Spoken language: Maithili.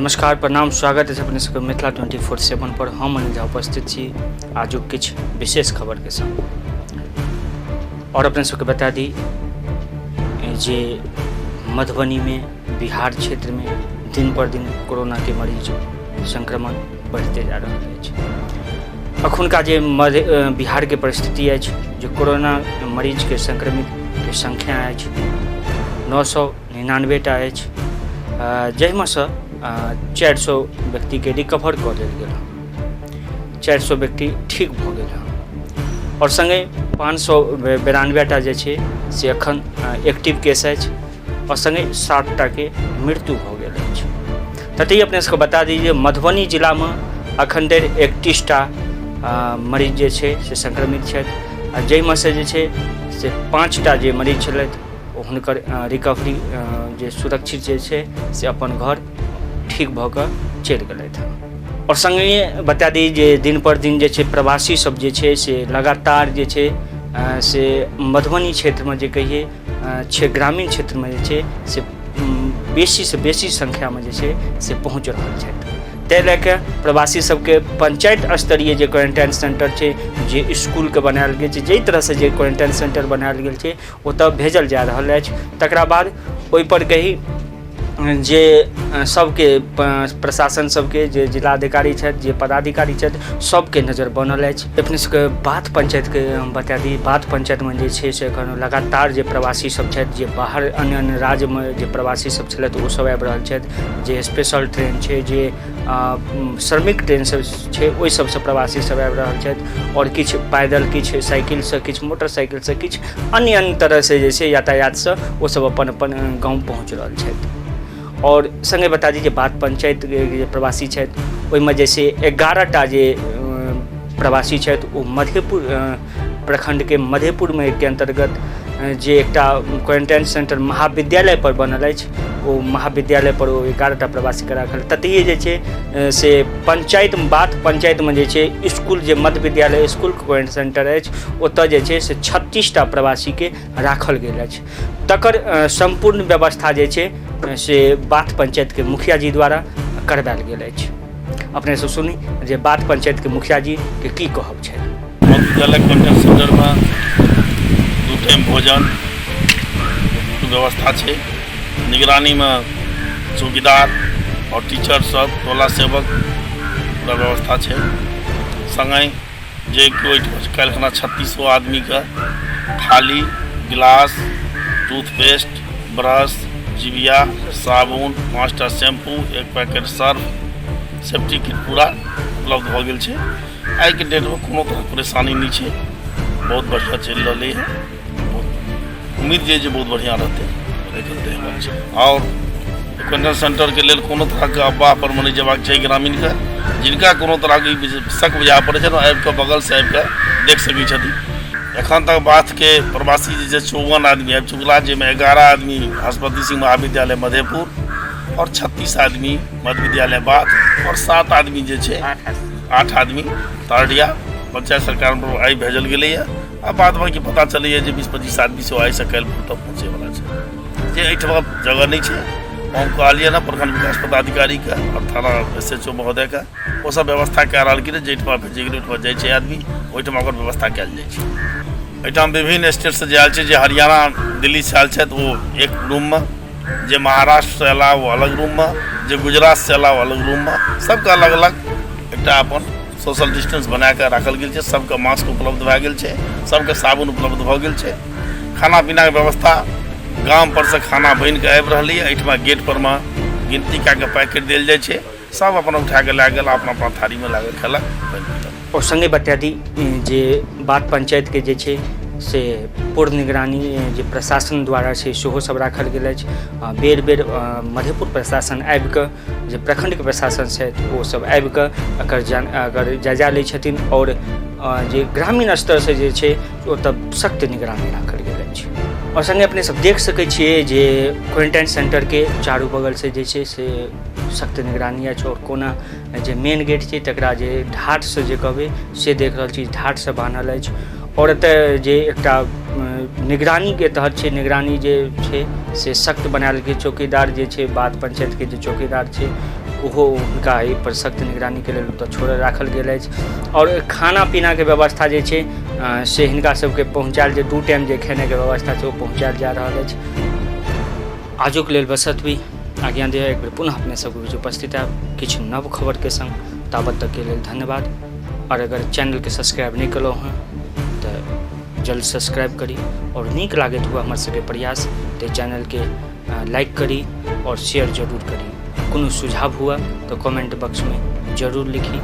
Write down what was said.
नमस्कार, प्रणाम, स्वागत अछि अपने सबके मिथिला 24/7 पर। हम अनिल झा उपस्थित छी आजुक किछु विशेष खबरके संग। और अपने सबके बता दी जे मधुबनीमे, बिहार क्षेत्रमे दिन पर दिन कोरोनाके मरीज संक्रमण बढ़िते जा रहल अछि। अखुनका जे बिहारके परिस्थिति अछि जे कोरोना मरीजके संक्रमितके संख्या अछि 999 टा अछि, जाहिमे सँ 400 व्यक्तिके रिकवर कऽ लेल गेल हँ, 400 व्यक्ति ठीक भऽ गेल हँ और सङ्गे 592 टा जे छै से एखन एक्टिव केस अछि और सङ्गे 7 टाके मृत्यु भऽ गेल अछि। ततहि अपने सबके बता दी जे मधुबनी जिलामे अखन धरि 31 टा मरीज जे छै से संक्रमित छथि आ जाहिमे से जे छै से 5 टा जे मरीज छलथि ओ हुनकर रिकवरी जे सुरक्षित जे छै से अपन घर ठीक भऽ कऽ चलि गेलथि हँ। आओर सङ्गे बता दी जे दिन पर दिन जे छै प्रवासी सब जे छै से लगातार जे छै से मधुबनी क्षेत्रमे जे कहियै छै ग्रामीण क्षेत्रमे जे छै से बेसीसँ बेसी संख्यामे जे छै से पहुँच रहल छथि। ताहि लए कऽ प्रवासी सबके पंचायत स्तरीय जे क्वारेंटाइन सेंटर छै, जे इसकुलके बनायल गेल छै, जाहि तरहसँ जे क्वारेंटाइन सेंटर बनायल गेल छै ओतऽ भेजल जा रहल अछि। तकरा बाद ओहिपर कही जे सबके प्रशासन सबके जे जिलाधिकारी छथि, जे पदाधिकारी छथि, सबके नजर बनल अछि। अपने सबके बाथ पंचायतके हम बता दी, बाथ पंचायतमे जे छै से एखन लगातार जे प्रवासी सब छथि, जे बाहर अन्य अन्य राज्यमे जे प्रवासी सब छलथि ओ सब आबि रहल छथि। जे स्पेशल ट्रेन छै, जे श्रमिक ट्रेन सब छै, ओहि सबसँ प्रवासी सब आबि रहल छथि आओर किछु पैदल, किछु साइकिलसँ, किछु मोटरसाइकिलसँ, किछु अन्य अन्य तरहसँ जे छै यातायातसँ ओ सब अपन अपन गाँव पहुँच रहल छथि। आओर सङ्गे बता दी जे बाथ पंचायत जे प्रवासी छथि ओहिमे जे छै 11 टा जे प्रवासी छथि ओ मधेपुर प्रखण्डके मधेपुरमे के अन्तर्गत जे एकटा क्वारेंटाइन सेंटर महाविद्यालय पर बनल अछि ओ महाविद्यालय पर ओ 11 टा प्रवासीके राखल। ततहिए जे छै से पंचायत बाथ पंचायतमे जे छै इसकुल जे मध्य विद्यालय इसकुल क्वारेंटाइन सेंटर अछि ओतऽ जे छै से 36 टा प्रवासीके राखल गेल अछि। तकर सम्पूर्ण व्यवस्था जे छै से बाथ पंचायतके मुखिया जी द्वारा करवायल गेल अछि। अपने सब सुनी जे बाथ पंचायतके मुखिया जी के की कहब छनि। मध्य विद्यालय क्वारेंटाइन सेंटरमे 2 टाइम भोजन व्यवस्था छै। निगरानीमे चौकीदार और टीचर सब, टोला सेवक, पूरा व्यवस्था छै। संगहि जे कोइ काल्हि खना 3600 आदमीके थाली, गिलास, टूथपेस्ट, ब्रश, जिबिया, साबुन, 5 टा शैम्पू, 1 पैकेट सर्फ, सेफ्टी किट पूरा उपलब्ध भऽ गेल छै। आइके डेटमे कोनो तरहक परेशानी नहि छै, बहुत बढ़िआँ चलि रहलै हँ। उम्मीद जे बहुत बढ़िआँ रहतै छै। आओर क्वारेंटाइन सेंटरके लेल कोनो तरहके अफवाह पर नहि जेबाक चाही ग्रामीणके। जिनका कोनो तरहके शक बुझा पड़ै छै ने, आबिकऽ बगलसँ आबिकऽ देख सकै छथिन। एखन तक बाथके प्रवासी जे छै 54 आदमी आबि चुकला, जाहिमे 11 आदमी हस्पति सिंह महाविद्यालय मधेपुर और 36 आदमी मध्य विद्यालय बाथ और 7 आदमी जे छै 8 आदमी तारडिया पंचायत सरकार पर आइ भेजल गेलैए। आ बाद बाकी पता चलैए जे 20-25 आदमी सेहो आइसँ काल्हि भोर तक पहुँचैवला छै। जे एहिठमा जगह नहि छै, हम कहलियै ने प्रखंड विकास पदाधिकारीके आओर थाना SHO महोदयके, ओ सब व्यवस्था कए रहलखिन हँ। जाहिठमा भेजैके ओहिठमा जाइ छै आदमी, ओहिठमा ओकर व्यवस्था कयल जाइ छै। एहिठाम विभिन्न स्टेटसँ जे आयल छै, जे हरियाणा दिल्लीसँ आयल छथि ओ एक रूममे, जे महाराष्ट्रसँ अयला ओ अलग रूममे, जे गुजरातसँ अयला ओ अलग रूममे, सबके अलग अलग एकटा अपन सोशल डिस्टेंस बनाकऽ राखल गेल छै। सबके मास्क उपलब्ध भए गेल छै, सबके साबुन उपलब्ध भऽ गेल छै। खाना पीनाके व्यवस्था गाम परसँ खाना बनिके आबि रहलैए। एहिठमा गेट परमे गिनती कए कऽ पैकेट देल जाइ छै, सब अपन उठा कऽ लए गेल, अपना अपना थारीमे लए कऽ खेलक, पानि पीलक। आओर सङ्गे बता दी जे बाथ पंचायतके जे छै से पूर्ण निगरानी जे प्रशासन द्वारा छै सेहो सब राखल गेल अछि। बेर बेर मधेपुर प्रशासन आबिकऽ, जे प्रखण्डके प्रशासन छथि ओ सब आबिकऽ एकर एकर जायजा लै छथिन आओर जे ग्रामीण स्तरसँ जे छै ओतऽ सख्त निगरानी राखल गेल अछि। आओर सङ्गे अपने सब देख सकै छियै जे क्वारेंटाइन सेंटरके चारू बगलसँ जे छै से सख्त निगरानी अछि आओर कोना जे मेन गेट छै तकरा जे ढाठसँ जे कहबै से देख रहल छी, ढाठसँ बान्हल अछि। आओर एतऽ जे एकटा निगरानीके तहत छै, निगरानी जे छै से सख्त बनायल गेल। चौकीदार जे छै बाथ पंचायतके जे चौकीदार छै ओहो हुनका एहिपर सख्त निगरानीके लेल ओतऽ छोड़ल राखल गेल अछि। आओर खाना पीनाके व्यवस्था जे छै से हिनका सबके पहुँचायल जे 2 टाइम जे खेनाइके व्यवस्था छै ओ पहुँचायल जा रहल अछि। आजुक लेल बस एतबी, आज्ञा दिअ, एक बेर पुनः अपने सबके बीच उपस्थित आयब किछु नव खबरके संग। ताबत तकके लेल धन्यवाद। आओर अगर चैनलके सब्सक्राइब नहि केलहुँ हँ तऽ जल्द सब्सक्राइब करी, आओर नीक लागैत हुए हमर सबके प्रयास तऽ चैनलके लाइक करी आओर शेयर जरूर करी। कोनो सुझाव हुए तऽ कमेंट बॉक्समे जरूर लिखी।